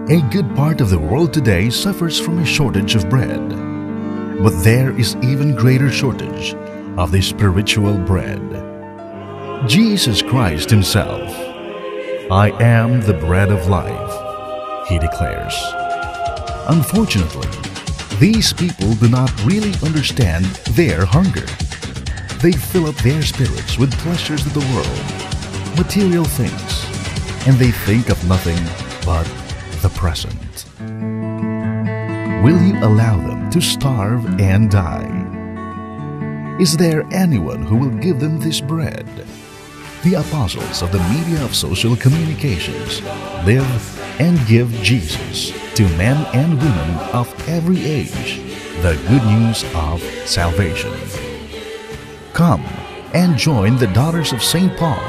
A good part of the world today suffers from a shortage of bread. But there is even greater shortage of the spiritual bread. Jesus Christ Himself, "I am the bread of life," He declares. Unfortunately, these people do not really understand their hunger. They fill up their spirits with pleasures of the world, material things, and they think of nothing but the present. Will you allow them to starve and die? Is there anyone who will give them this bread? The apostles of the media of social communications live and give Jesus to men and women of every age the good news of salvation. Come and join the Daughters of St. Paul.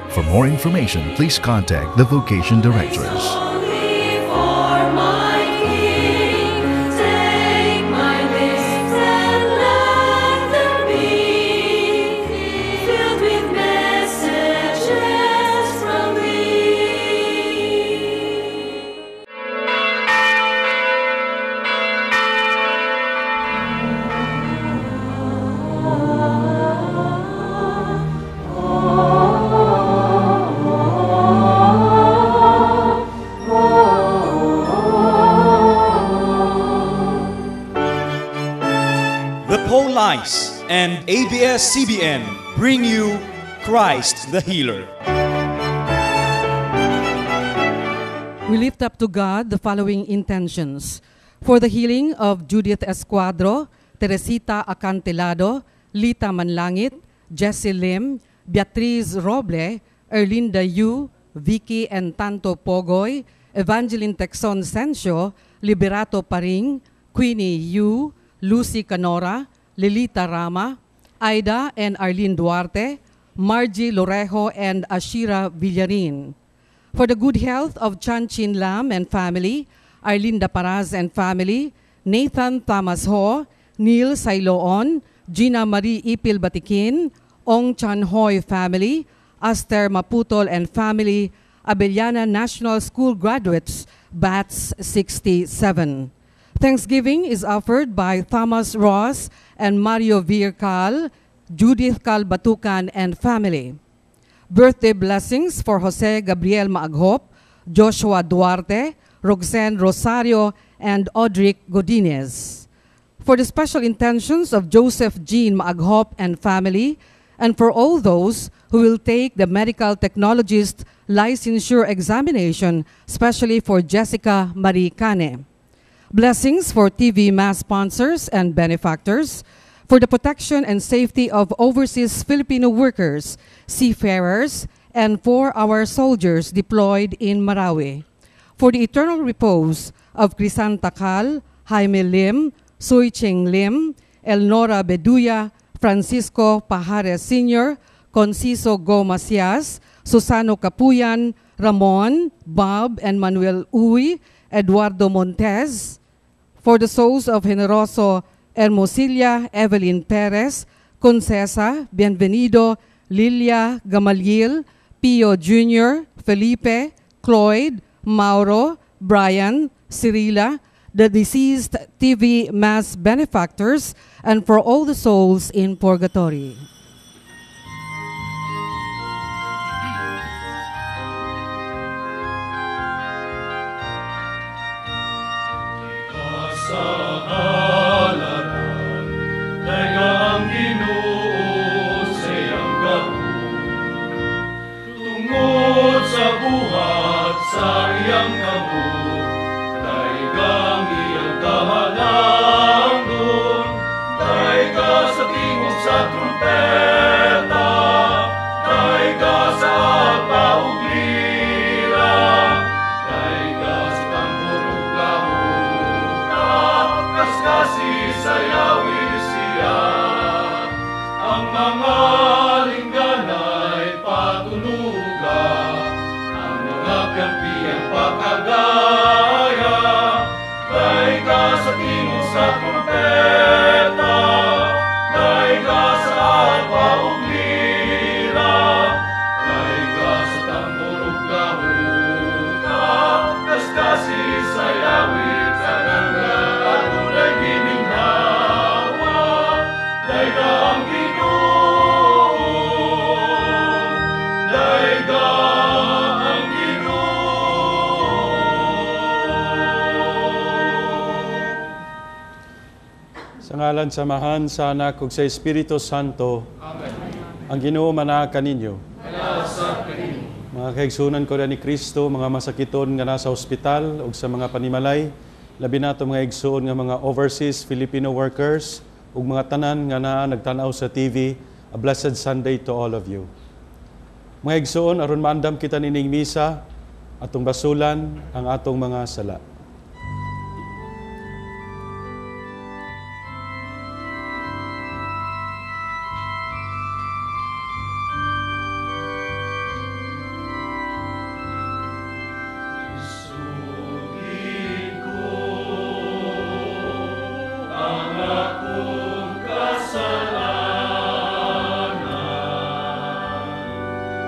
For more information, please contact the Vocation Directress. Only for my King, take my lips and let them be filled with messages from thee. The Paulites and ABS-CBN bring you Christ the Healer. We lift up to God the following intentions: for the healing of Judith Escuadro, Teresita Acantilado, Lita Manlangit, Jessie Lim, Beatriz Roble, Erlinda Yu, Vicky and Tanto Pogoy, Evangeline Texon Sencio, Liberato Paring, Queenie Yu, Lucy Canora, Lilita Rama, Aida and Arlene Duarte, Margie Lorejo and Ashira Villarin. For the good health of Chan Chin Lam and family, Arlinda Paraz and family, Nathan Thomas Ho, Neil Sailoon, Gina Marie Ipil Batikin, Ong Chan Hoy family, Aster Maputol and family, Abellana National School graduates, Bats 67. Thanksgiving is offered by Thomas Ross and Mario Vircal, Judith Calbatukan and family. Birthday blessings for Jose Gabriel Maaghop, Joshua Duarte, Roxanne Rosario, and Audric Godinez. For the special intentions of Joseph Jean Maaghop and family, and for all those who will take the medical technologist licensure examination, especially for Jessica Marie Cane. Blessings for TV Mass sponsors and benefactors, for the protection and safety of overseas Filipino workers, seafarers, and for our soldiers deployed in Marawi. For the eternal repose of Crisan Takal, Jaime Lim, Sui Ching Lim, Elnora Beduya, Francisco Pajares Sr., Conciso Go Macias, Susano Capuyan, Ramon, Bob, and Manuel Uy, Eduardo Montez, for the souls of Generoso Hermosilla, Evelyn Perez, Concesa, Bienvenido, Lilia Gamaliel, Pio Jr., Felipe, Cloyd, Mauro, Brian, Cirila, the deceased TV Mass benefactors, and for all the souls in purgatory. Sa halaran, teka ang Ginoo sa iyang gahom. Tungod sa buhat sa iyang kamot, dayga ang iyang kahalangdon, dayga sa tingog sa trumpeta, dayga sa arpa ug lira, dayga sa tambor ug lahuta, kaskasi sayawi siya. Ang mga lingganay patunuga, ang mga piang-piang pakagaya, dayga sa tingog sa trumpeta, dayga sa arpa ug lira, dayga sa tambor ug lahuta, kaskasi Sa ngalan sa Amahan, sa Anak ug sa Espiritu Santo. Amen. Ang Ginoo manaa kaninyo. Kanausap kanimo. Mga kaigsunan ko ni Kristo, mga masakiton nga nasa ospital ug sa mga panimalay, labi nato mga igsuon nga mga overseas Filipino workers ug mga tanan nga naa nagtan-aw sa TV, a blessed Sunday to all of you. Mga igsuon, aron maandam kita nining misa, atong basulan ang atong mga sala. Isugid ko ang akong kasalanan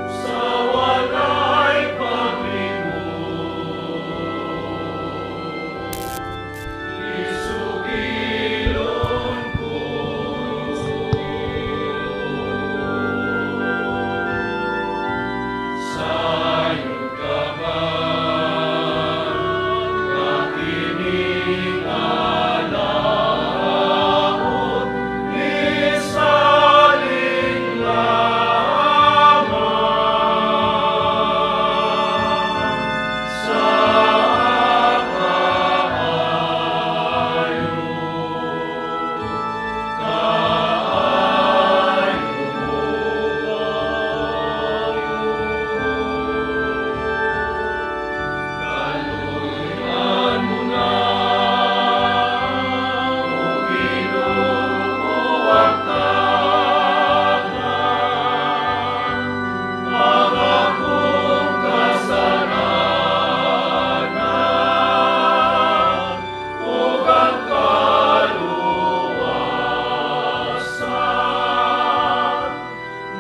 sa walay paglimot. Isugilon ko sayod ka man nga kining alaot nisalig lamang sa kaayo, kaayo mo. Kaluy-an mo na, O Ginoo, ang tanan, ang akong kasalanan ug ang kaluwasan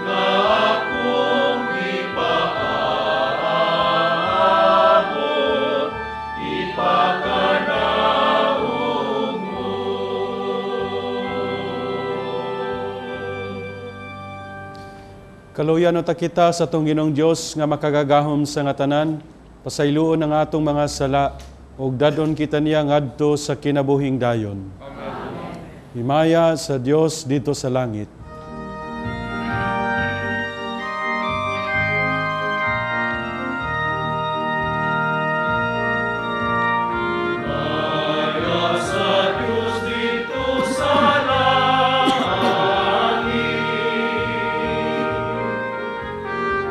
nga akong gipaabot, ipakanaog mo. Kaluyan ta kita sa atong Ginoong Dios nga makagagahom sa nga tanan, pasayloon ang atong mga sala ug dadon kita niya ngadto sa kinabuhing dayon. Amen. Himaya sa Dios dito sa langit. Himaya sa Diyos dito sa langit,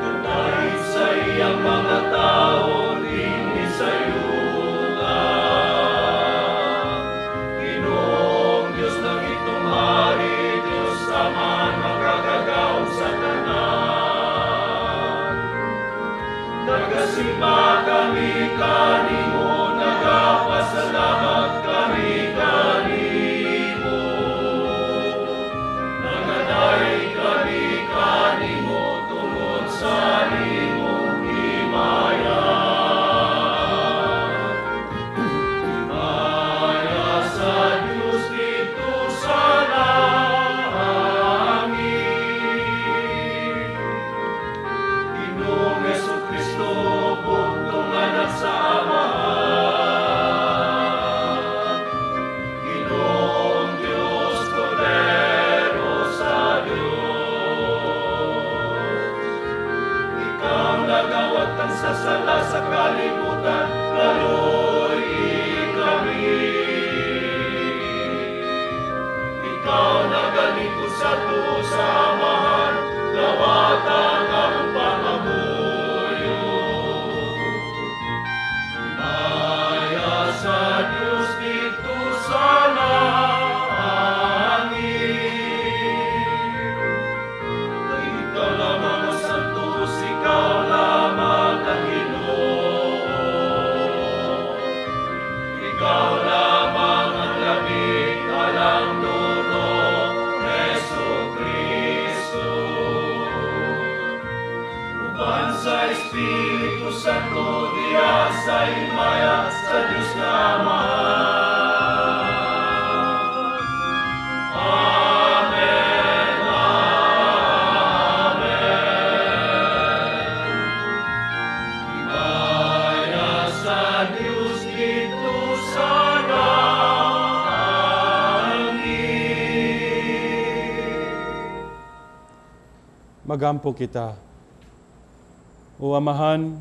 Kadahit sa iyang mga tao dinhi sa yuta. Ginoong Diyos langitong hari, Diyos Amahan, makagagahom sa tanan. Nagasimba kami kanimo, nagapasalamat kami kanimo. Nagadaig kami kanimo tungod sa imong himaya. Himaya sa Diyos dito sa langit. Ginoong Jesu-Kristo, bugtong anak sa Amahan. Ginoong Diyos, Kordero sa Diyos. Ikaw nagawat sa sala sa kalibutan, kaluy kami. Ikaw nagalingkod sa tuo sa Amahan, dawata ang among pangamuyo. Himaya sa Diyos dito sa langit. Ikaw lamang ang santos, ikaw lamang ang Ginoo. Ikaw lamang ang labing alang duno, Jesu Kristo. Uban sa Espiritu Santo, diya sa himaya sa Diyos nga Amahan. Amen, Amen. Himaya sa Diyos dito sa langit. Magampo kita. O Amahan,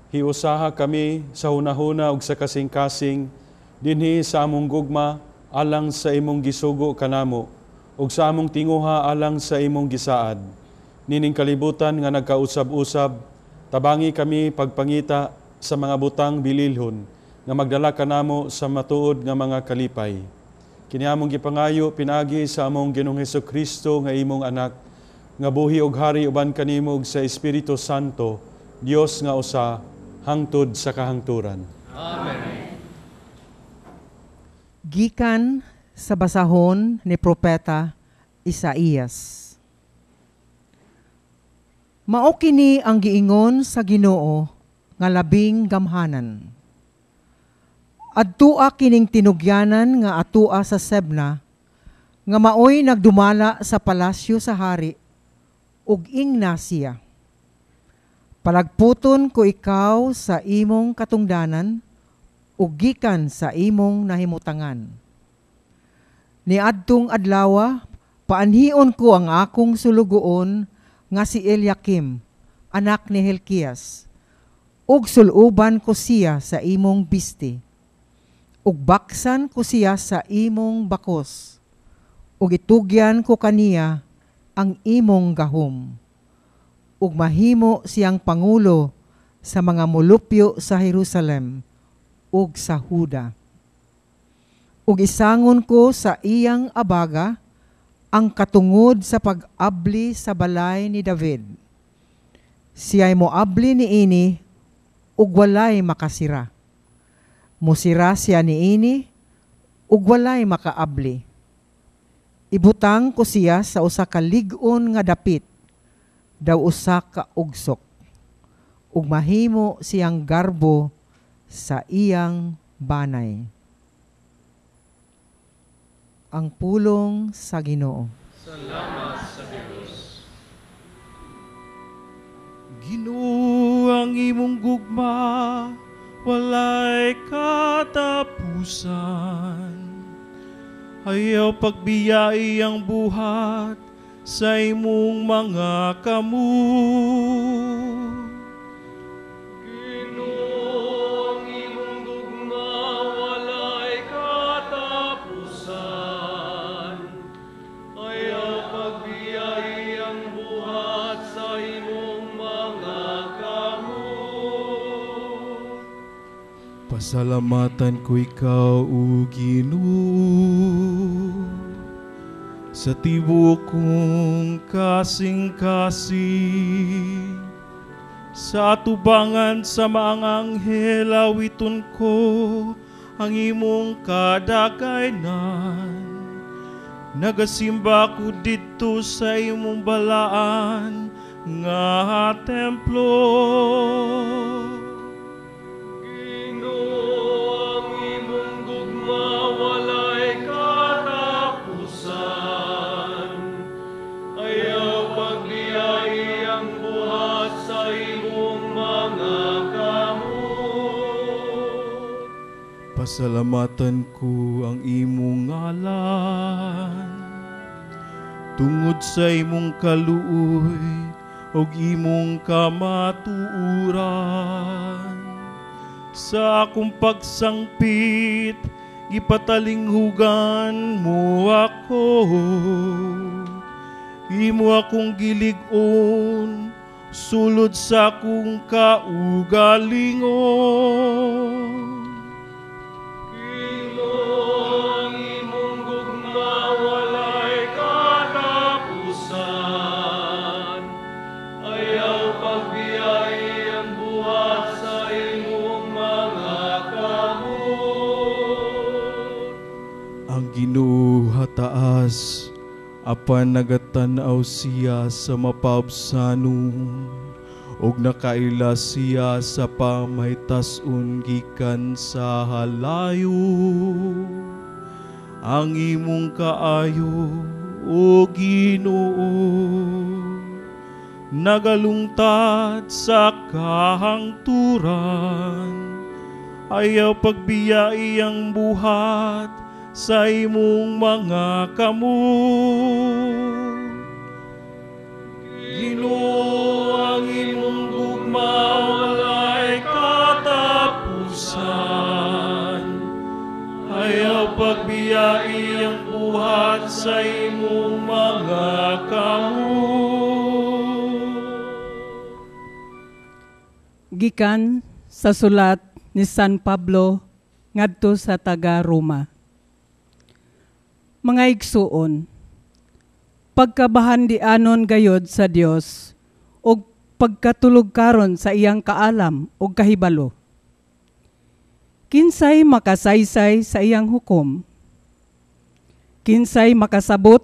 hiusaha kami sa hunahuna ug sa kasing-kasing dinhi sa among gugma alang sa imong gisugo kanamo ug sa among tinguha alang sa imong gisaad. Nining kalibutan nga nagkausab-usab, tabangi kami pagpangita sa mga butang bililhon nga magdala kanamo sa matuod nga mga kalipay. Kini among gipangayo pinaagi sa among Ginoong Hesukristo nga imong anak, nga buhi og hari uban kanimo ug sa Espiritu Santo, Dios nga usa, hangtod sa kahangturan. Amen. Gikan sa basahon ni Propeta Isaías. Mao kini ang giingon sa Ginoo nga labing gamhanan. Adtua kining tinugyanan nga atua sa Sebna, nga maoy nagdumala sa palasyo sa hari, ug ingna siya: Palagputon ko ikaw sa imong katungdanan, ug gikan sa imong nahimutangan. Niadtong adlawa, paanhion ko ang akong sulugoon nga si Eliakim, anak ni Hilkias, ug suluban ko siya sa imong bisti, ug baksan ko siya sa imong bakos, ug itugyan ko kaniya ang imong gahom, ug mahimo siyang pangulo sa mga molupyo sa Jerusalem ug sa Huda. Ug isangon ko sa iyang abaga ang katungod sa pag-abli sa balay ni David. Siya'y moabli niini ug walay makasira. Musira siya niini ug walay makaabli. Ibutang ko siya sa usa ka lig-on nga dapit, daw usa ka ugsok, ug mahimo siyang garbo sa iyang banay. Ang pulong sa Ginoo. Salamat sa Dios. Ginoo, ang imong gugma walay katapusan. Ayaw pagbiyai ang buhat sa imong mga kamot. Ginoo, ang imong gugma walay katapusan. Ayaw pagbiyai ang buhat sa imong mga kamot. Pasalamatan ko ikaw, O Ginoo, sa tibuok kong kasing-kasing. Sa atubangan sa mga anghel, awiton ko ang imong kadakaynan. Nagasimba ko didto sa imong balaan nga templo. Ginoo, ang imong gugma walay katapusan. Ayaw pagbiyai ang buhat sa imong mga kamot. Pasalamatan ko ang imong ngalan tungod sa imong kaluoy ug imong kamatuoran. Sa akong pagsangpit, gipatalinghugan mo ako. Imo akong gilig-on, sulod sa akong kaugalingon. Ginoo, ang imong gugma walay katapusan. Ayaw pagbiyai ang buhat sa imong mga kamot. Ang Ginoo hataas, apan nagatanaw siya sa mapaubsanon, ug nakaila siya sa pamahitason gikan sa halayo. Ang imong kaayo, o Ginoo, nagalungtad sa kahangturan. Ayaw pagbiyai ang buhat sa imong mga kamot. Ginoo, ang imong gugma walay katapusan. Ayaw pagbiyai ang buhat sa imong mga kamot. Gikan sa sulat ni San Pablo ngadto sa taga Roma. Mga igsuon, pagkabahandianon gayod sa Dios ug pagkatulog karon sa iyang kaalam ug kahibalo. Kinsay makasaysay sa iyang hukom? Kinsay makasabot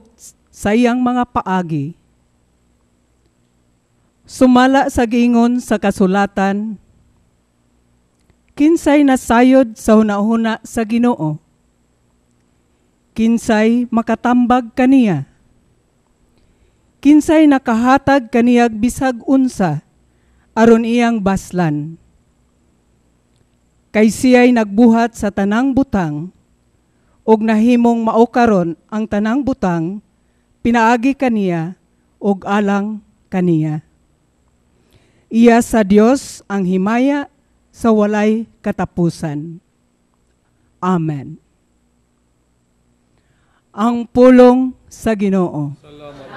sa iyang mga paagi? Sumala sa giingon sa kasulatan, kinsay nasayod sa hunahuna sa Ginoo? Kinsay makatambag kaniya? Kinsay nakahatag kaniyag bisag unsa aron iyang baslan? Kay siya'y nagbuhat sa tanang butang ug nahimong mao karon ang tanang butang pinaagi kaniya ug alang kaniya. Iya sa Dios ang himaya sa walay katapusan. Amen. Ang pulong sa Ginoo. Salamat.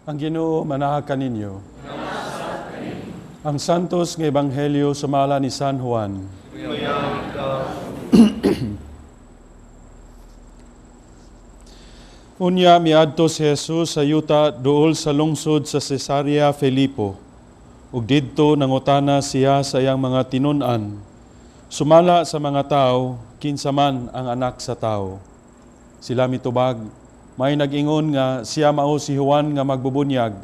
Ang Ginoo manaha kaninyo. Ang Santos nga Ebanghelyo sumala ni San Juan. Unya miadto si Jesus sa yuta duol sa lungsod sa Cesarea Filipo. Ug didto nangutana siya sa iyang mga tinun-an. Sumala sa mga tao, kinsa man ang anak sa tao. Sila mitubag, may nag-ingon nga siya mao si Juan nga magbubunyag.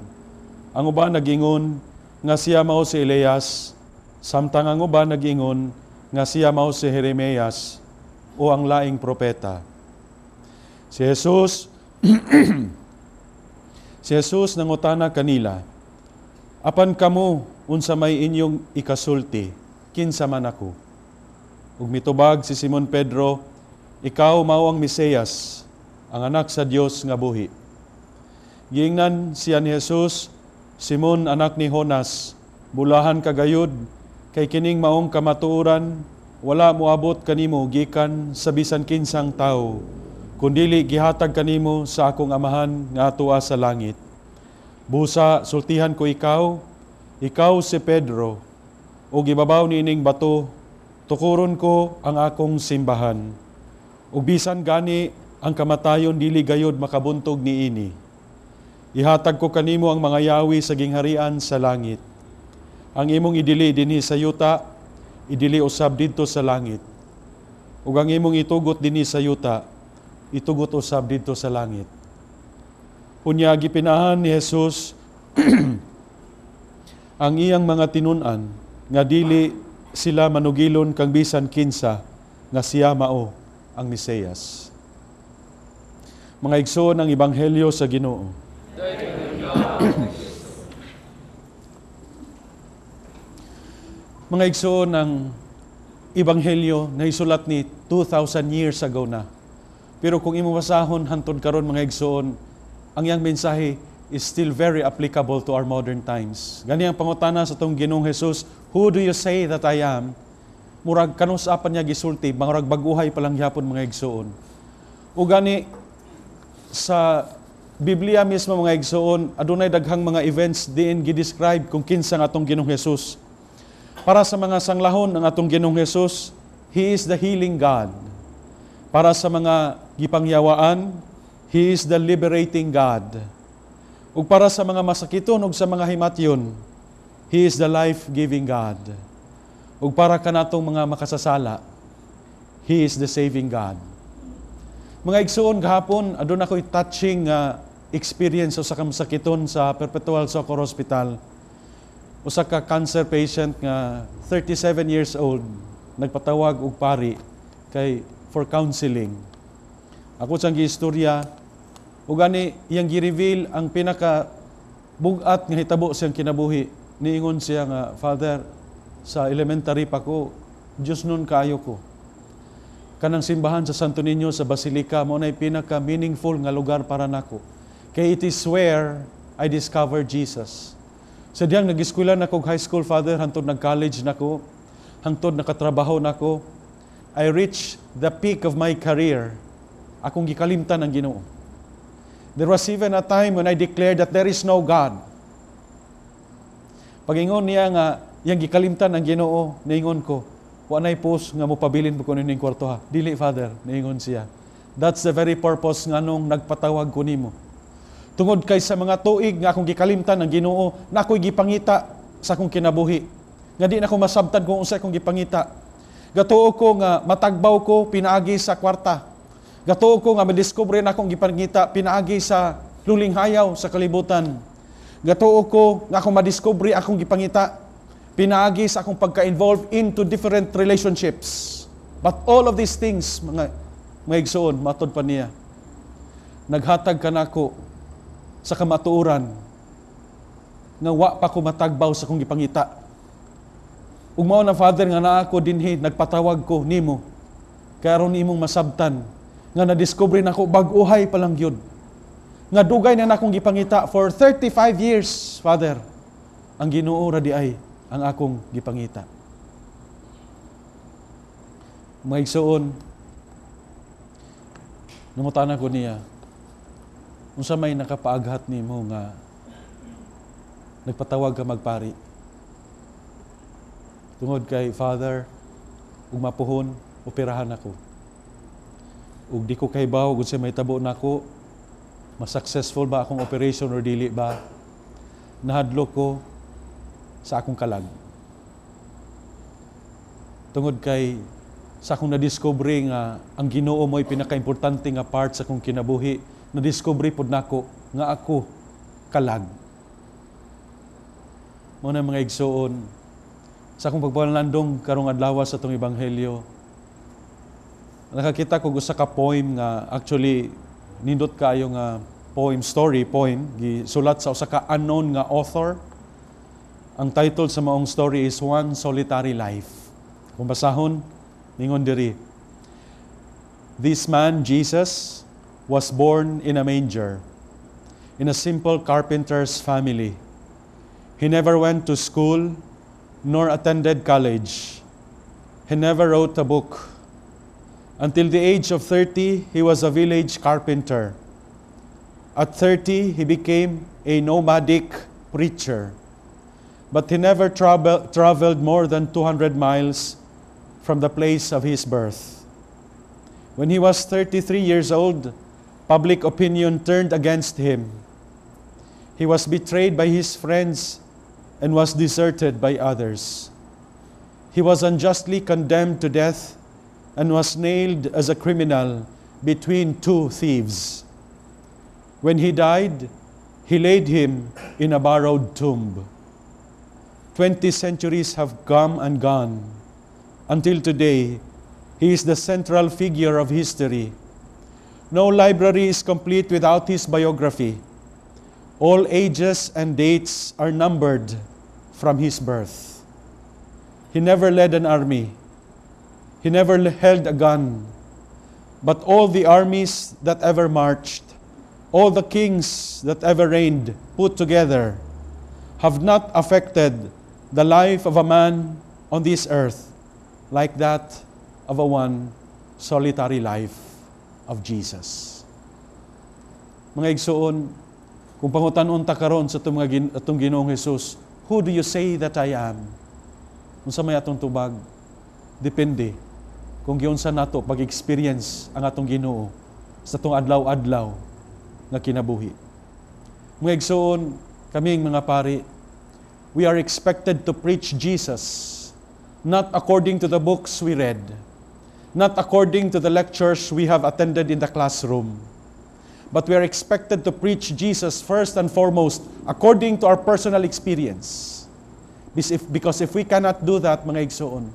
Ang uban nag-ingon nga siya mao si Elias, samtang ang uban nag-ingon nga siya mao si Jeremias o ang laing propeta. Si Jesus si Jesus nangutana kanila, apan kamo unsa may inyong ikasulti, kinsa man ako? Ug mitubag si Simon Pedro, ikaw mao ang Mesiyas, ang anak sa Dios nga buhi. Giingnan siya ni Jesus, Simon anak ni Jonas, bulahan ka gayud, kay kining maong kamatuoran, wala moabot kanimo gikan sa bisan kinsang tawo, kundili gihatag kanimo sa akong amahan nga atua sa langit. Busa sultihan ko ikaw, ikaw si Pedro, ug ibabaw niining bato, tukuron ko ang akong simbahan. Ug bisan gani ang kamatayon dili gayod makabuntog niini. Ihatag ko kanimo ang mga yawi sa gingharian sa langit. Ang imong idili dinhi sa yuta, idili usab didto sa langit. Ug ang imong itugot dinhi sa yuta, itugot usab didto sa langit. Unya gipinahan ni Jesus ang iyang mga tinun-an nga dili sila manugilon kang bisan kinsa nga siya mao ang Mesiyas. Mga igsoon ang Ebanghelyo sa Ginoo. Mga igsoon ang Ebanghelyo na isulat ni 2,000 years ago na. Pero kung imo basahon hantod karon mga igsoon, ang iyang mensahe is still very applicable to our modern times. Gani ang pangutana sa atong Ginoong Jesus, "Who do you say that I am?" Murag kanus-a pa niya gisulti, murag bag-ohay pa lang gyapon, mga igsoon. O gani sa Biblia mismo, mga igsoon, adunay daghang mga events diin gi-describe kung kinsa ang atong Ginoong Jesus. Para sa mga sanglahon, ang atong Ginoong Jesus, He is the healing God. Para sa mga gipangyawaan, He is the liberating God. Ug para sa mga masakiton ug sa mga himatyon, He is the life-giving God. Ug para kanatong mga makasasala, He is the saving God. Mga igsoon, gahapon, aduna ko'y touching experience sa masakiton sa Perpetual Succour Hospital. Usa ka cancer patient nga 37 years old, nagpatawag og pari kay for counseling. Ako siyang giistorya ug gani iyang gi-reveal ang pinaka bugat nga hitabo siyang kinabuhi. Niingon siya nga, "Father, sa elementary pa ko, Diyosnon kaayo ko. Kanang simbahan sa Santo Niño sa Basilica mao nay pinaka meaningful nga lugar para nako. Kay it is where I discovered Jesus. Sa diyang nag-eskwela na ko high school, Father, hantod nag-college na ko, hangtod nakatrabaho na ko, I reached the peak of my career. Akong gikalimtan ang Ginoo. There was even a time when I declared that there is no God." Pagingon niya nga iyang gikalimtan ang Ginoo, niingon ko, "Wa nay post nga mopabilin po ko nining kwarto ha." "Dili, Father," niingon siya. "That's the very purpose nga nung nagpatawag ko nimo. Tungod kay sa mga tuig nga akong gikalimtan ang Ginoo, na ako'y gipangita sa akong kinabuhi. Nga di na ko masabtan kung unsay akong gipangita. Gatuo ko nga matagbaw ko pinaagi sa kwarta. Gatuo ko nga madiskubre na akong gipangita pinaagi sa lulinghayaw sa kalibutan. Gatuo ko nga akong madiskubre akong gipangita pinaagi sa akong pagka-involve into different relationships. But all of these things, mga igsoon," matod pa niya, "naghatag kanako sa kamatuoran nga wa pa ko matagbaw sa akong gipangita. Ug mao na, Father, nga naa ko dinhi, nagpatawag ko nimo kay aron imong masabtan nga nadiskubre nako bag-ohay pa lang gyud nga dugay na nakong gipangita for 35 years, Father. Ang Ginoo ra diay ang akong gipangita." Mga igsoon, nangutana ko niya, "Unsa may nakapaaghat nimo nga nagpatawag ka magpari?" "Tungod kay, Father, ug mapuhon, operahan ako. Ug di ko kahibaw kung unsay mahitabo nako, ma-successful ba akong operation or dili ba. Nahadlok ko sa akong kalag. Tungod kay sa akong nadiskubre nga ang Ginoo mo'y pinakaimportante nga part sa akong kinabuhi, nadiskubre pod nako nga ako kalag." Mao na, mga igsoon, sa akong pagpalandong karong adlaw sa atong ebanghelyo, nakakita ko usa ka poem nga actually nindot kaayo nga poem, story poem, gisulat sa usa ka unknown nga author. Ang title sa maong story is "One Solitary Life." Kung basahon, ningon diri, "This man, Jesus, was born in a manger, in a simple carpenter's family. He never went to school nor attended college. He never wrote a book. Until the age of 30, he was a village carpenter. At 30, he became a nomadic preacher. But he never traveled more than 200 miles from the place of his birth. When he was 33 years old, public opinion turned against him. He was betrayed by his friends and was deserted by others. He was unjustly condemned to death and was nailed as a criminal between two thieves. When he died, he laid him in a borrowed tomb. 20 centuries have come and gone. Until today, he is the central figure of history. No library is complete without his biography. All ages and dates are numbered from his birth. He never led an army. He never held a gun. But all the armies that ever marched All the kings that ever reigned put together have not affected the life of a man on this earth like that of a one solitary life of Jesus. Mga igsoon, kung pangutan-on ta karon sa atong Ginoong Hesus, "Who do you say that I am?" Unsa may atong tubag? Depende kung giunsa nato pag-experience ang atong Ginoo sa atong adlaw-adlaw nga kinabuhi. Mga igsoon, kaming mga pari, we are expected to preach Jesus not according to the books we read, not according to the lectures we have attended in the classroom, but we are expected to preach Jesus first and foremost according to our personal experience. Because if we cannot do that, mga igsoon,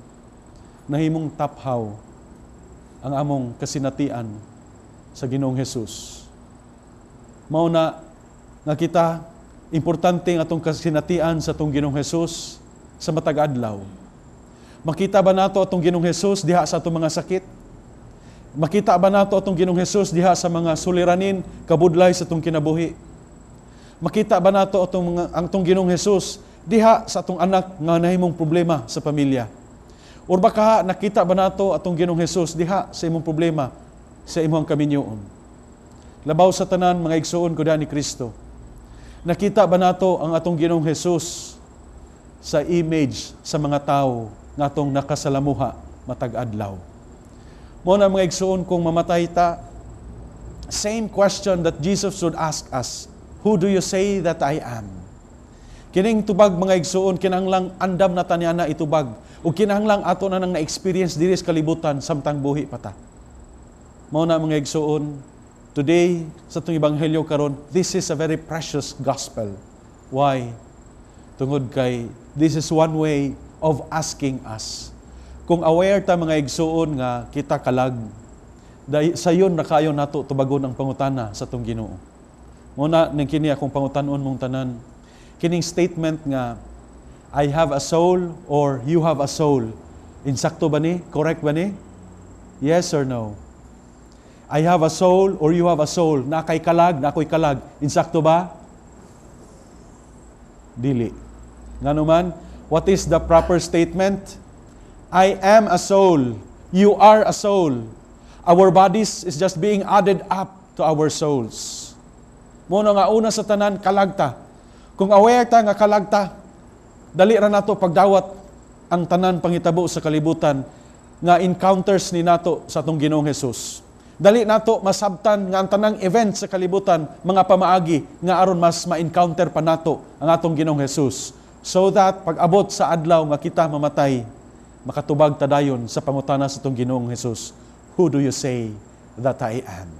nahimong taphaw ang among kasinatian sa Ginoong Hesus. Mao na nga kita, importante ang atong kasinatian sa atong Ginoong Hesus sa matag adlaw. Makita ba nato atong Ginoong Hesus diha sa atong mga sakit? Makita ba nato atong Ginoong Hesus diha sa mga suliranin, kabudlay sa atong kinabuhi? Makita ba nato ang atong Ginoong Hesus diha sa atong anak nga nahimong problema sa pamilya? Or baka nakita ba nato atong Ginoong Hesus diha sa imong problema sa imong kaminyoon? Labaw sa tanan, mga igsoon ko diha ni Kristo, nakita ba nato ang atong Ginoong Hesus sa image sa mga tao nga atong nakasalamuha matag adlaw? Mao na, mga igsoon, kung mamatay ta, same question that Jesus would ask us, "Who do you say that I am?" Kining tubag, mga igsoon, kinahanglang andam na ta niana itubag ug kinahanglang ato na nang na-experience diri sa kalibutan samtang buhi pa ta. Mao na, mga igsoon, today sa atong ebanghelyo karon, this is a very precious gospel. Why? Tungod kay this is one way of asking us. Kung aware ta, mga igsoon, nga kita kalag, sayon na kayo nato tubagon ang pangutana sa atong Ginoo. Mao na ning kini akong pangutanon mong tanan. Kining statement nga "I have a soul" or "You have a soul." Insakto ba ni? Correct ba ni? Yes or no? "I have a soul" or "You have a soul." Naa kay kalag, naa ko'y kalag. Insakto ba? Dili. Ngano man, what is the proper statement? I am a soul. You are a soul. Our bodies is just being added up to our souls. Mao na nga una sa tanan, kalagta. Kung aware ta nga kalagta, dali ra nato pagdawat ang tanan pangitabo sa kalibutan nga encounters ni nato sa atong Ginoong Hesus. Dali nato masabtan nga ang tanang event sa kalibutan mga pamaagi nga aron mas ma-encounter pa nato ang atong Ginoong Hesus. So that pag abot sa adlaw nga kita mamatay, makatubag ta dayon sa pangutana sa atong Ginoong Hesus, "Who do you say that I am?"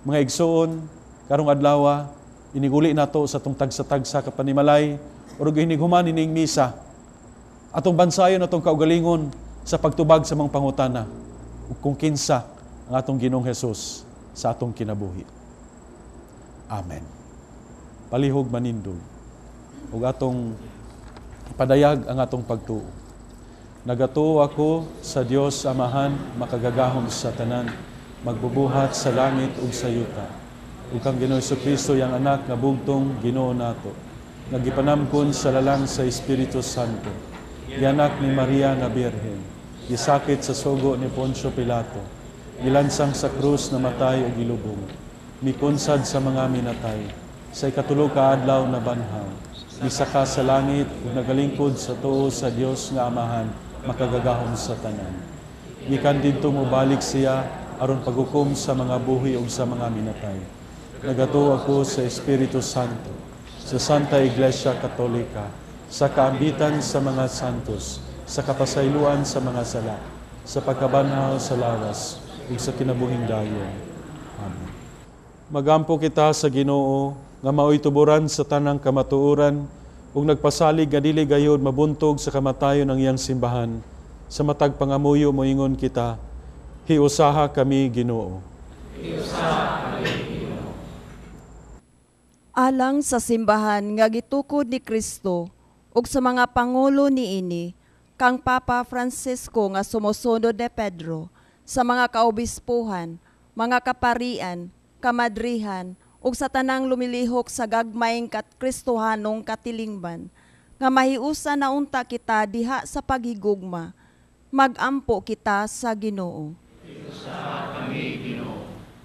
Mga igsoon, karong adlaw, iniguli nato sa atong tagsa-tagsa ka panimalay o inighuman ining misa. Atong bansayon atong kaugalingon sa pagtubag sa mga pangutana ug kung kinsa ang atong Ginoong Hesus sa atong kinabuhi. Amen. Palihog manindog ug atong ipadayag ang atong pagtuo. Nagatuo ako sa Dios Amahan, makagagahom sa tanan, magbubuhat sa langit ug sa yuta, ug kang Ginoong Kristo, iyang anak nga bugtong Ginoo nato, nga gipanamkon sa lalang sa Espiritu Santo, gianak ni Maria nga Birhen, gisakit sa sugo ni Poncio Pilato, gilansang sa krus, namatay ug gilubong, mikonsad sa mga minatay, sa ikatulo ka adlaw nabanhaw, misaka sa langit ug nagalingkod sa tuo sa Dios nga Amahan, makagagahom sa tanan. Gikan didto mobalik siya aron paghukom sa mga buhi ug sa mga minatay. Nagatuo ako sa Espiritu Santo, sa Santa Iglesia Katolika, sa kaambitan sa mga santos, sa kapasayloan sa mga sala, sa pagkabanhaw sa lawas, ug sa kinabuhing dayon. Amen. Magampo kita sa Ginoo nga maoy tuboran sa tanang kamatuoran ug nagpasalig nga dili gayod mabuntog sa kamatayon ang iyang simbahan. Sa matag pangamuyo moingon kita, Hiusaha kami, Ginoo. Alang sa simbahan nga gitukod ni Kristo ug sa mga pangulo niini, kang Papa Francisco nga sumusunod ni Pedro, sa mga kaobispuhan, mga kaparian, kamadrihan ug sa tanang lumilihok sa gagmayng kat Kristohanong katilingban nga mahiusa na unta kita diha sa paghigugma. Magampo kita sa Ginoo.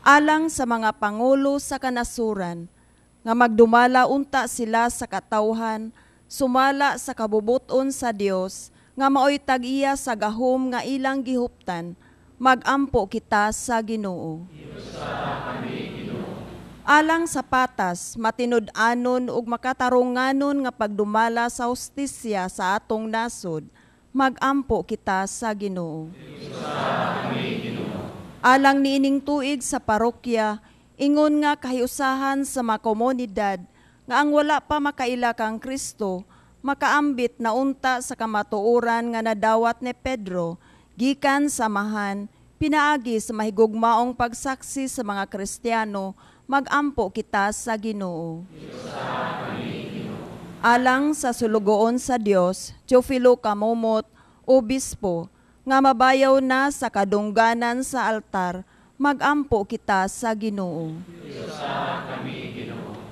Alang sa mga pangulo sa kanasuran nga magdumala unta sila sa katawhan sumala sa kabubuton sa Dios nga maoy tag-iya sa gahom nga ilang gihuptan, magampo kita sa Ginoo. Alang sa patas, matinud-anon ug makatarunganon nga pagdumala sa hustisya sa atong nasod, magampo kita sa Ginoo. Alang niining tuig sa parokya, ingon nga kahiusahan sa mga komunidad nga ang wala pa makaila kang Kristo, makaambit na unta sa kamatuoran nga nadawat ni Pedro, gikan sa amahan, pinaagi sa mahigugmaong pagsaksi sa mga Kristiyano, magampo kita sa Ginoo. Alang sa sulugoon sa Dios, Teofilo Camomot, Obispo, nga mabayaw na sa kadungganan sa altar, magampo kita sa Ginoo.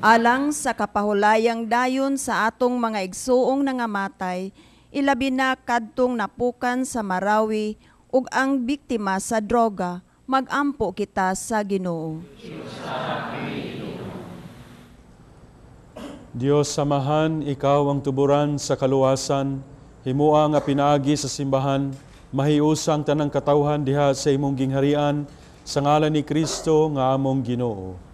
Alang sa kapahulayang dayon sa atong mga igsuong nangamatay, ilabi na kadtong napukan sa Marawi ug ang biktima sa droga, magampo kita sa Ginoo. Dios samahan, ikaw ang tuburan sa kaluwasan, himua nga pinaagi sa simbahan, mahiusang tanang katawhan diha sa imong gingharian, sa ngalan ni Kristo nga among Ginoo.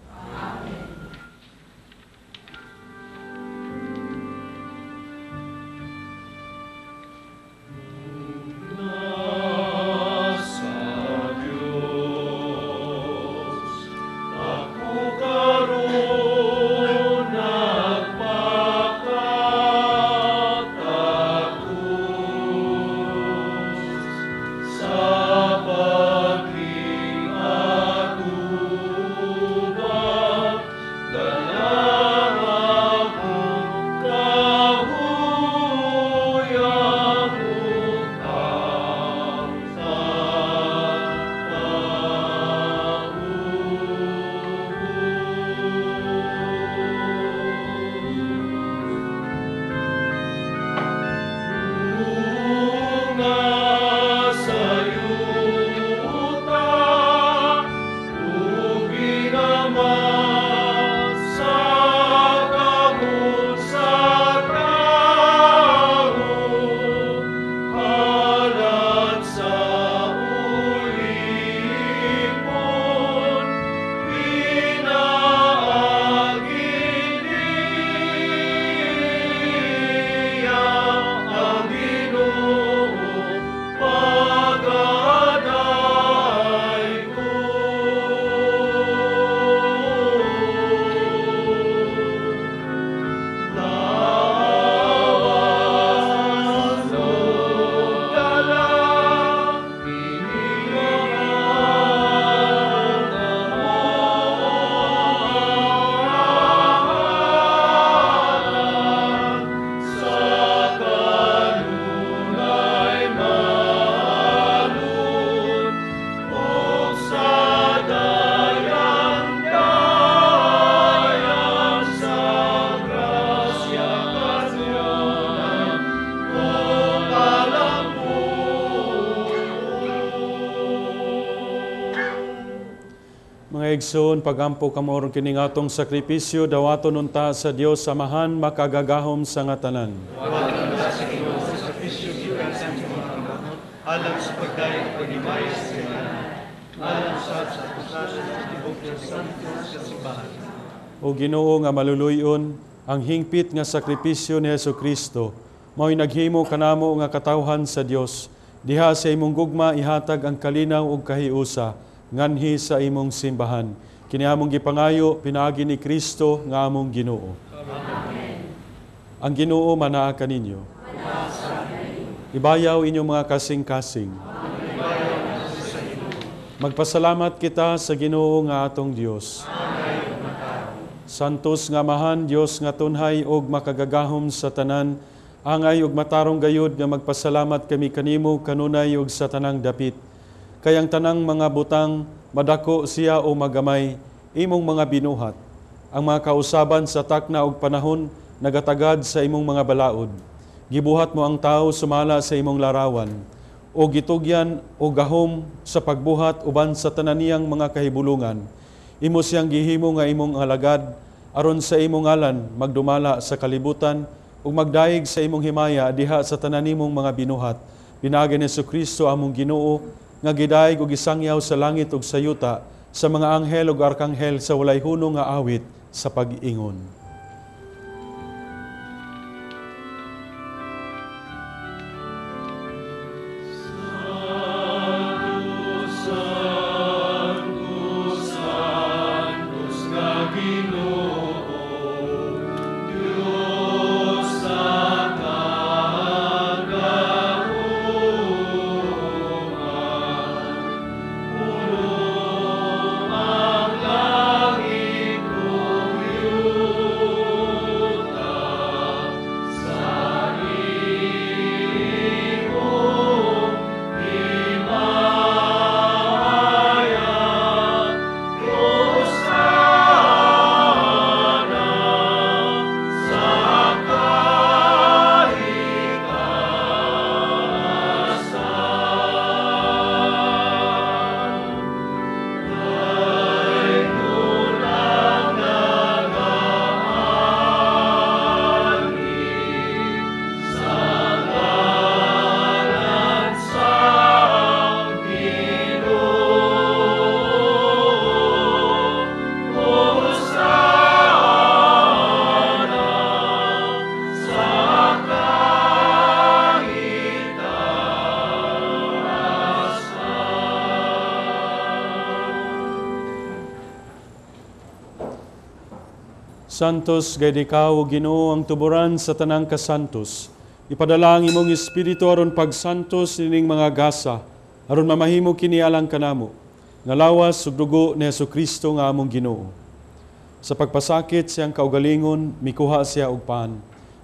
Mga igsoon, pagampo kamo aron kining atong sakripisyo, dawaton unta sa Dios Amahan makagagahom sa nga tanan. Alang sa pagdayeg paghimaya sa alang sa tibok ng santo sa simbahan. O Ginoo nga maluluyon, ang hingpit nga sakripisyo ni Hesukristo mao'y naghimo kanamo nga katawhan sa Dios. Diha sa imong gugma ihatag ang kalinaw ug kahiusa nganhi sa imong simbahan. Kini among gipangayo pinaagi ni Kristo nga among Ginoo. Amen. Ang Ginoo manaa kaninyo. Ibayaw inyong mga kasing-kasing. Magpasalamat kita sa Ginoo nga atong Dios. Santos nga Amahan, Dios nga tunhay og makagagahom sa tanan, angay og matarong gayud nga magpasalamat kami kanimo kanunay og sa tanang dapit. Kay ang tanang mga butang madako siya o magamay, imong mga binuhat. Ang mga kausaban sa takna og panahon nagatagad sa imong mga balaod. Gibuhat mo ang tao sumala sa imong larawan, o gitugyan o gahom sa pagbuhat uban sa tanan niyang mga kahibulungan. Imo siyang gihimo nga imong alagad, aron sa imong ngalan magdumala sa kalibutan ug magdayeg sa imong himaya diha sa tanan nimong mga binuhat. Pinaagi ni Hesukristo among Ginoo, nga gidayeg ug gisangyaw sa langit ug sa yuta sa mga anghel ug arkanghel sa walay hunong nga awit sa pag-ingon. Santos, gayud ikaw, o Ginoo, ang tuburan sa tanang kasantos. Ipadala ang imong espiritu aron pagsantos nining mga gasa, aron mamahimo kini alang kanamo, nga lawas ug dugo ni Hesukristo nga among Ginoo. Sa pagpasakit siyang kaugalingon, mikuha siya og pan.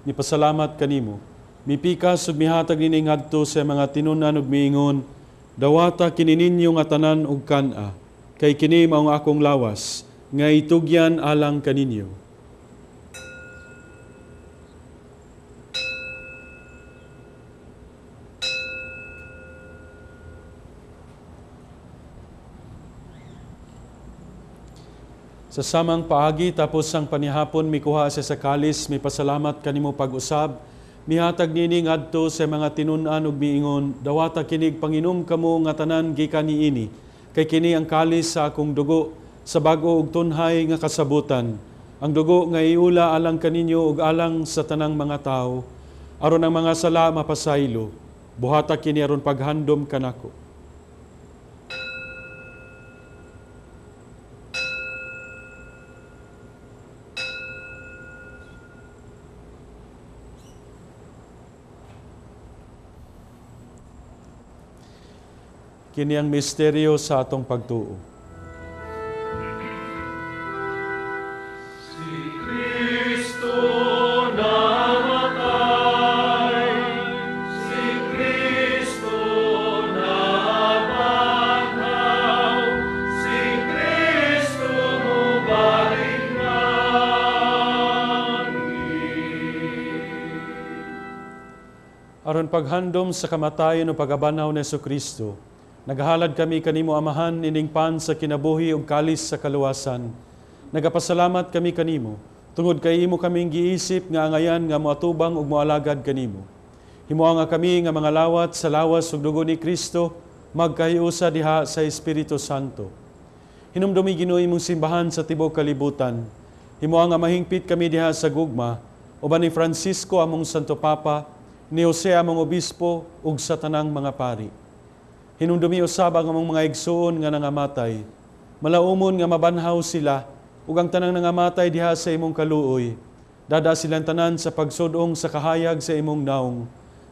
Nipasalamat kanimo. Mipikas ug mihatag nining ngadto sa mga tinunan ug miingon, dawata kini ninyo nga tanan ug kan-a, kay kini mao ang akong lawas, nga itugyan alang kaninyo. Sa samang paagi, tapos ang panihapon, mikuha siya sa kalis, mipasalamat kanimo pag-usab, mihatag nini ngadto sa mga tinun-an ug miingon, dawata kinig panginom kamo nga tanan gikan niini, kay kini ang kalis sa akong dugo, sa bag-o ug tunhay nga kasabutan, ang dugo nga iula alang kaninyo ug alang sa tanang mga tawo, aron ang mga sala mapasaylo, buhata kini aron paghandom kanako. Kini ang misteryo sa atong pagtuo. Si Kristo namatay, si Kristo nabanhaw, si Kristo mubalik langit. Aron paghandom sa kamatayon o pagabanaw ni Hesukristo, naghalad kami kanimo Amahan ining pan sa kinabuhi ug kalis sa kaluwasan. Nagapasalamat kami kanimo tungod kay imo kaming giisip nga angayan nga moatubang ug moalagad kanimo. Himoa nga kami nga mga lawat sa lawas ug dugo ni Kristo magkahiusa diha sa Espiritu Santo. Hinumdumi Ginoo imong simbahan sa tibuok kalibutan. Himoa nga mahingpit kami diha sa gugma uban ni Francisco among Santo Papa, ni Jose among obispo ug sa tanang mga pari. Hinumdumi usab ang among mga igsoon nga nangamatay. Malaumon nga mabanhaw sila ug ang tanang nangamatay diha sa imong kaluoy. Dada silang tanan sa pagsudong sa kahayag sa imong naong.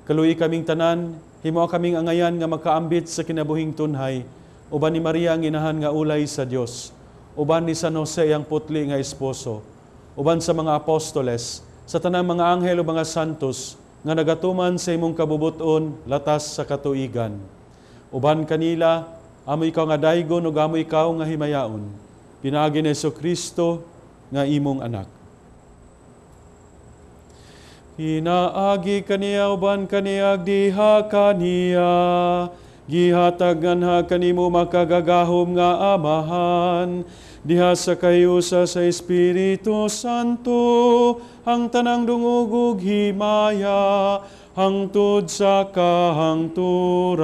Kaluoy kaming tanan, himoa kaming angayan nga makaambit sa kinabuhing tunhay. Uban ni Maria ang inahan nga ulay sa Dios. Uban ni San Jose ang putli nga esposo. Uban sa mga apostoles, sa tanang mga anghel ug mga santos nga nagatuman sa imong kabubuton latas sa katuigan. Uban kanila, amo ikaw nga daygon ug amo ikaw nga himayaon. Pinaagi ni Hesukristo nga imong anak. Pinaagi kaniya uban kaniya diha kaniya, gihatag nganha kanimo makagagahom nga Amahan, diha sa kahiusa sa Espiritu Santo, ang tanang dungog ug himaya, hangtod sa kahangturan.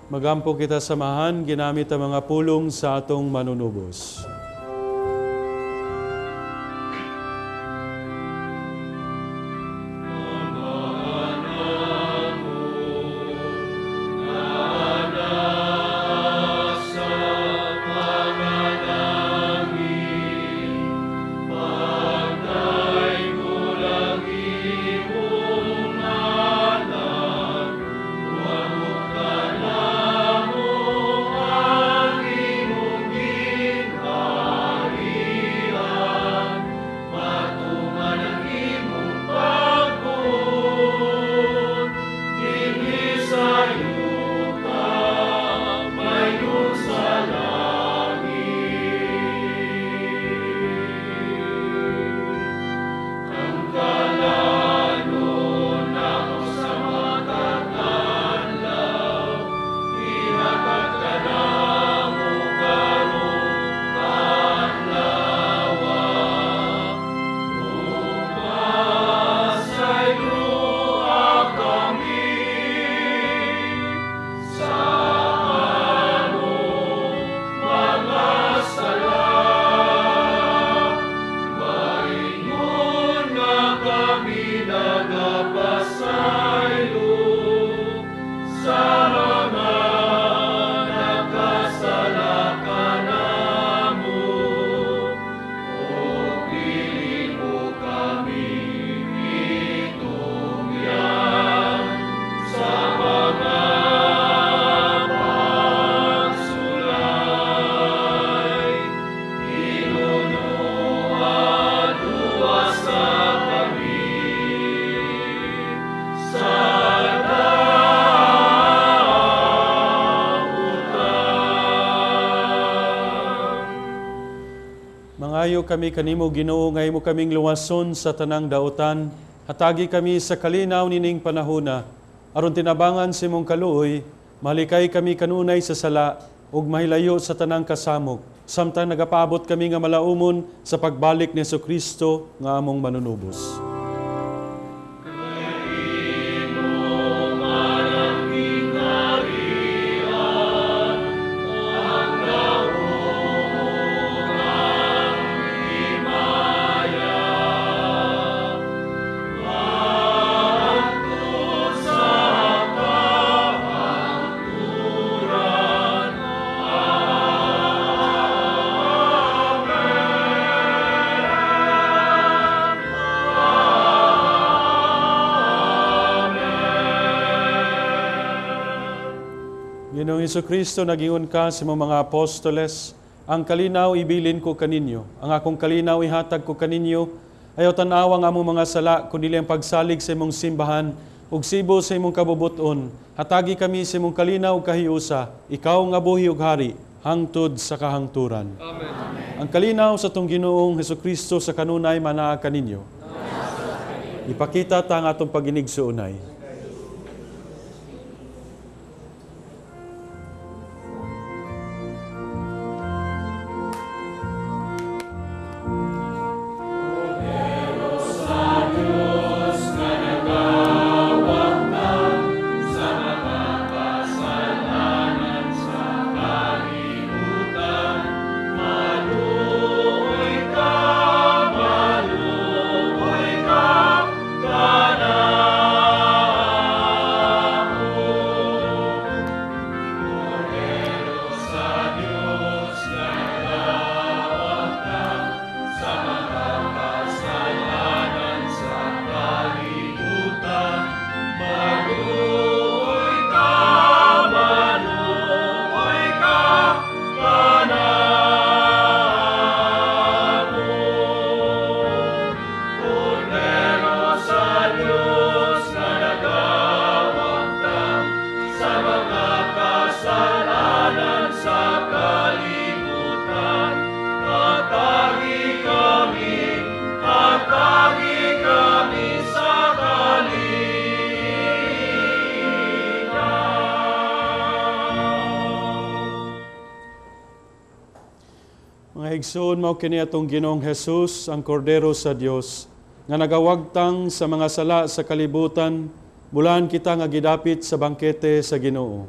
Magampo kita samahan, ginamit ang mga pulong sa atong manunubos. Mangayo kami kanimo Ginoo nga imo kaming luwason sa tanang dautan, hatagi kami sa kalinaw nining panahona, aron tinabangan sa imong kaluoy, malikay kami kanunay sa sala ug mahilayo sa tanang kasamok, samtang nagapaabot kami nga malaumon sa pagbalik ni Hesukristo nga among manunubos. Ginoong Hesukristo, nagingon ka sa imong mga apostoles, ang kalinaw ibilin ko kaninyo, ang akong kalinaw ihatag ko kaninyo, ayaw tan-awa ang among mga sala, kundi ang pagsalig sa imong simbahan, ug sibo sa imong kabubuton. Hatagi kami sa imong kalinaw ug kahiusa, ikaw nga buhi ug hari, hangtod sa kahangturan. Amen. Ang kalinaw sa atong Ginoong Hesukristo sa kanunay manaa kaninyo. Ipakita ta ang atong paginigsuonay. Maluoy ka, Mga igsoon, mao kini atong Ginoong Hesus, ang Kordero sa Dios, nga nagawagtang sa mga sala sa kalibutan, bulan kita nga gidapit sa bangkete sa Ginoo.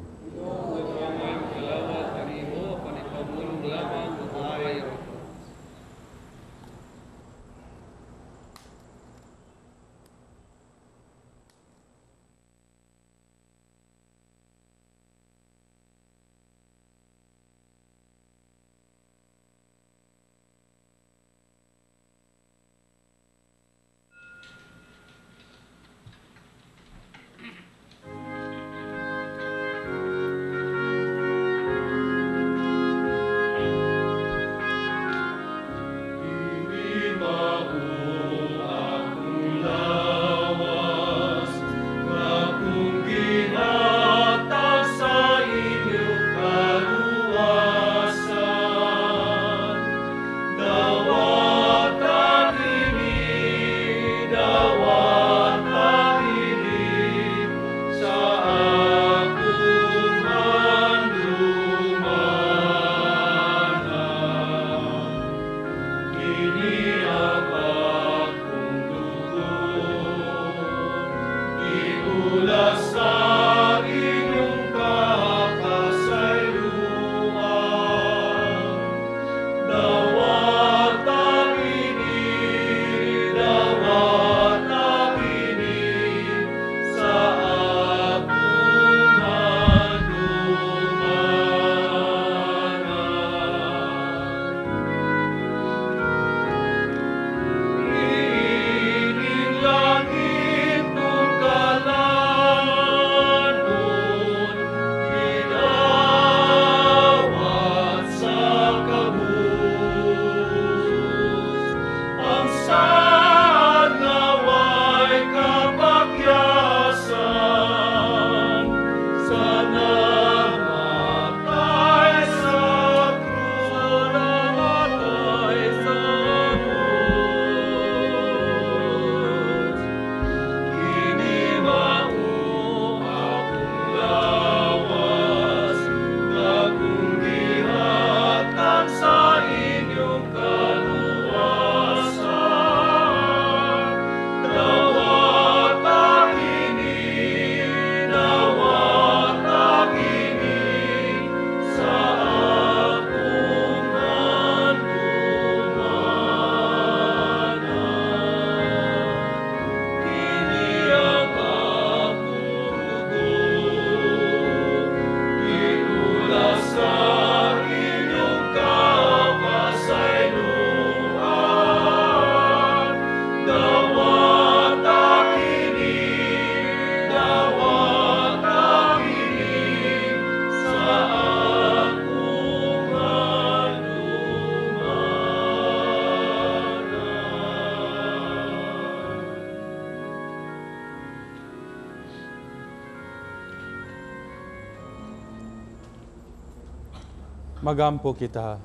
Magampo kita.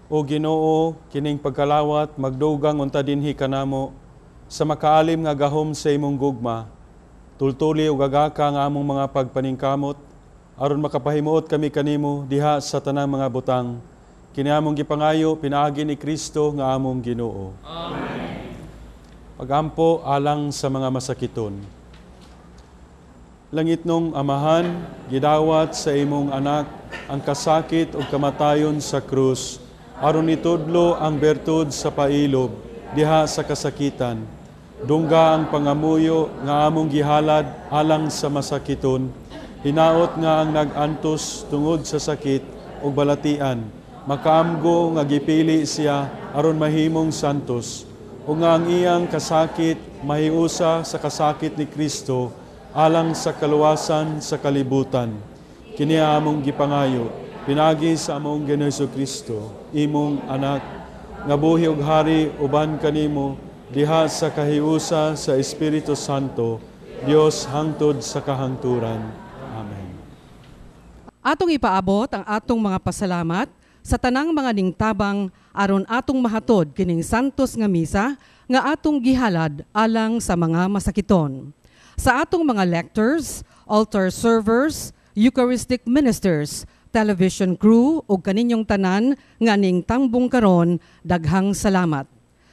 O Ginoo, kining pagkalawat magdugang unta dinhi kanamo sa makaalim nga gahom sa imong gugma. Tultuli ug agaka nga among mga pagpaningkamot aron makapahimuot kami kanimo diha sa tanang mga butang. Kini among gipangayo pinaagi ni Kristo nga among Ginoo. Amen. Pagampo alang sa mga masakiton. Langitnong Amahan, gidawat sa imong anak ang kasakit ug kamatayon sa krus, aron itudlo ang bertud sa pailob diha sa kasakitan. Dungga ang pangamuyo nga among gihalad alang sa masakiton, hinaot nga ang nag-antos tungod sa sakit ug balatian, makaamgo nga gipili siya aron mahimong santos, ug nga ang iyang kasakit mahiusa sa kasakit ni Kristo alang sa kaluwasan sa kalibutan. Kini among gipangayo, pinagi sa among Ginoong Hesukristo, imong anak, nga buhi ug hari uban kanimo diha sa kahiusa sa Espiritu Santo, Dios hangtod sa kahangturan. Amen. Atong ipaabot ang atong mga pasalamat sa tanang mga ningtabang aron atong mahatod kining santos nga misa nga atong gihalad alang sa mga masakiton. Sa atong mga lectors, altar servers, Eucharistic ministers, Television crew ug kaninyong tanan nga ning tambong karon, daghang salamat.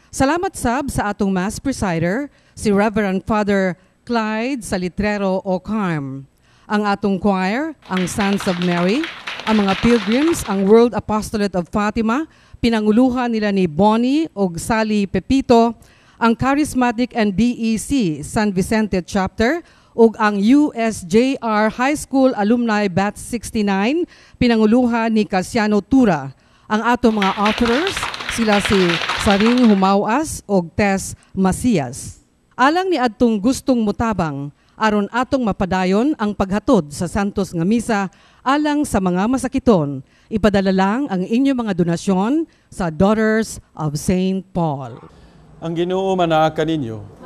Salamat sab sa atong Mass presider, si Reverend Father Clyde Salitrero Ocarm. Ang atong choir, ang Sons of Mary, ang mga pilgrims, ang World Apostolate of Fatima, pinanguluhan nila ni Bonnie og Sally Pepito, ang Charismatic and BEC San Vicente Chapter, ug ang USJR High School Alumni Batch 69, pinanguluhan ni Casiano Tura. Ang atong mga offerers, sila si Saring Humawas ug Tess Macias. Alang ni adtong gustong mutabang, aron atong mapadayon ang paghatod sa Santos nga Misa alang sa mga masakiton, ipadala lang ang inyong mga donasyon sa Daughters of St. Paul. Ang Ginoo manaa kaninyo.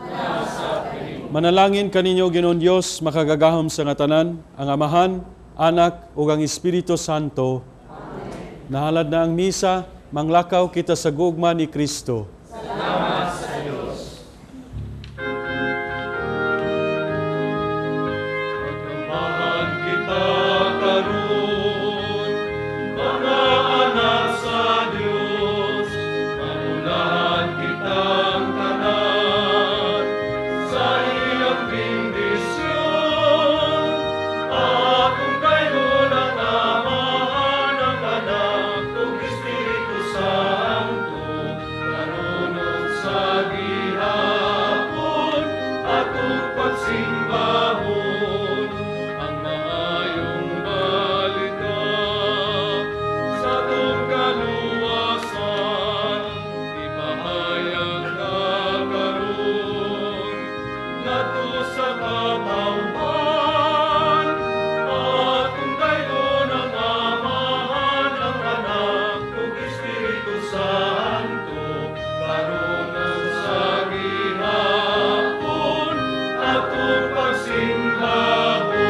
Manalangin kaninyo Ginoong Dios makagagahom sa nga tanan, ang Amahan, Anak ug ang Espiritu Santo. Amen. Nahalad na ang misa, manglakaw kita sa gugma ni Kristo. Salamat sa Dios. Pagkambahan kita karon, mga anak sa Dios, maulahan kitang tanan sa iyang bendisyon. Atong dayon ang Amahan, ang Anak, ug Espiritu Santo, karon ug sa gihapon, atong pagsimbahon ang maayong balita sa atong kaluwasan. Ipahayag na karon ngadto sa katawhan. Atong dayon ang Amahan, ang Anak, ug Espiritu Santo, karon ug sa gihapon, atong pagsimbahon.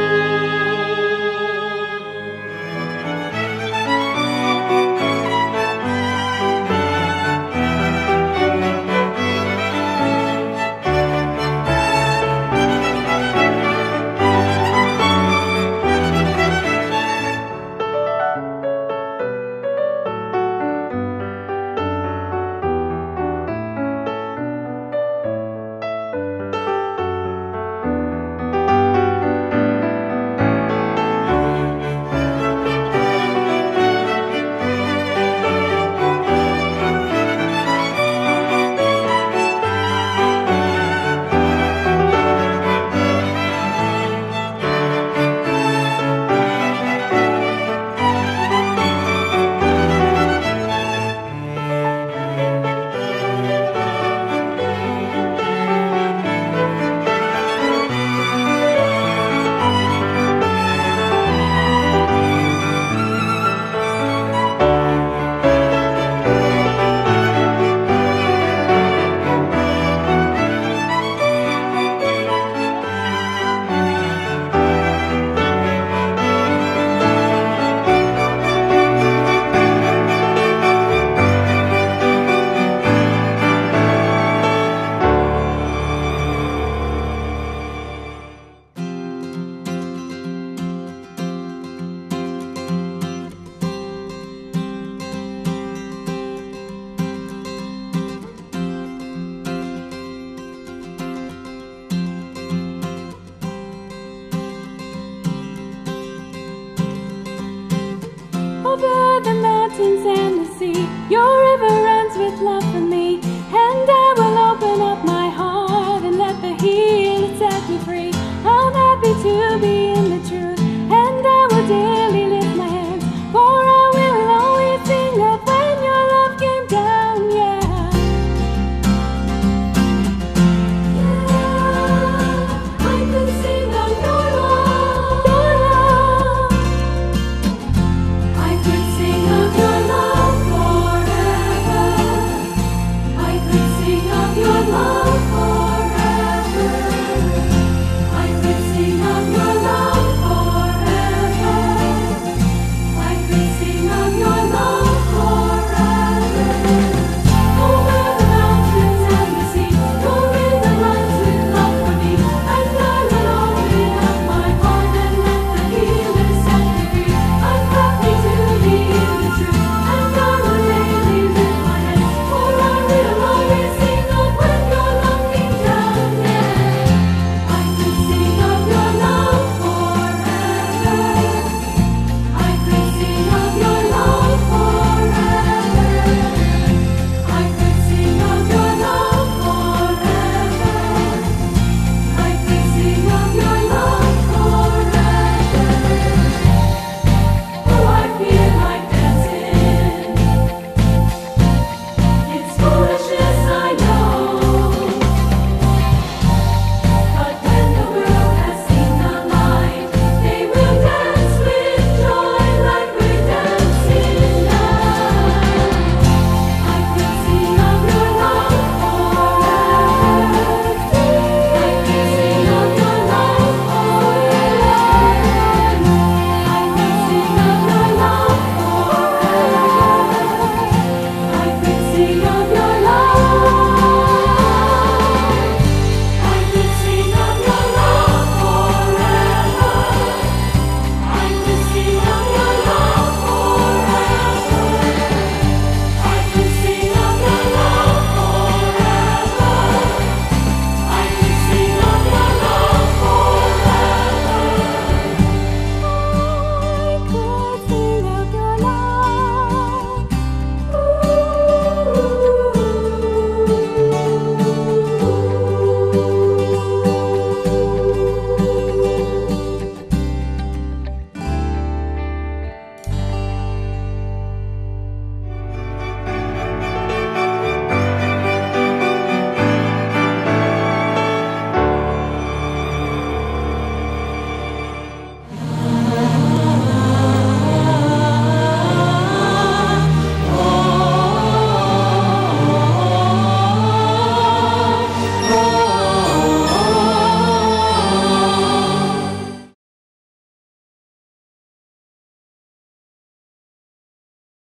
Over the mountains and the sea, you're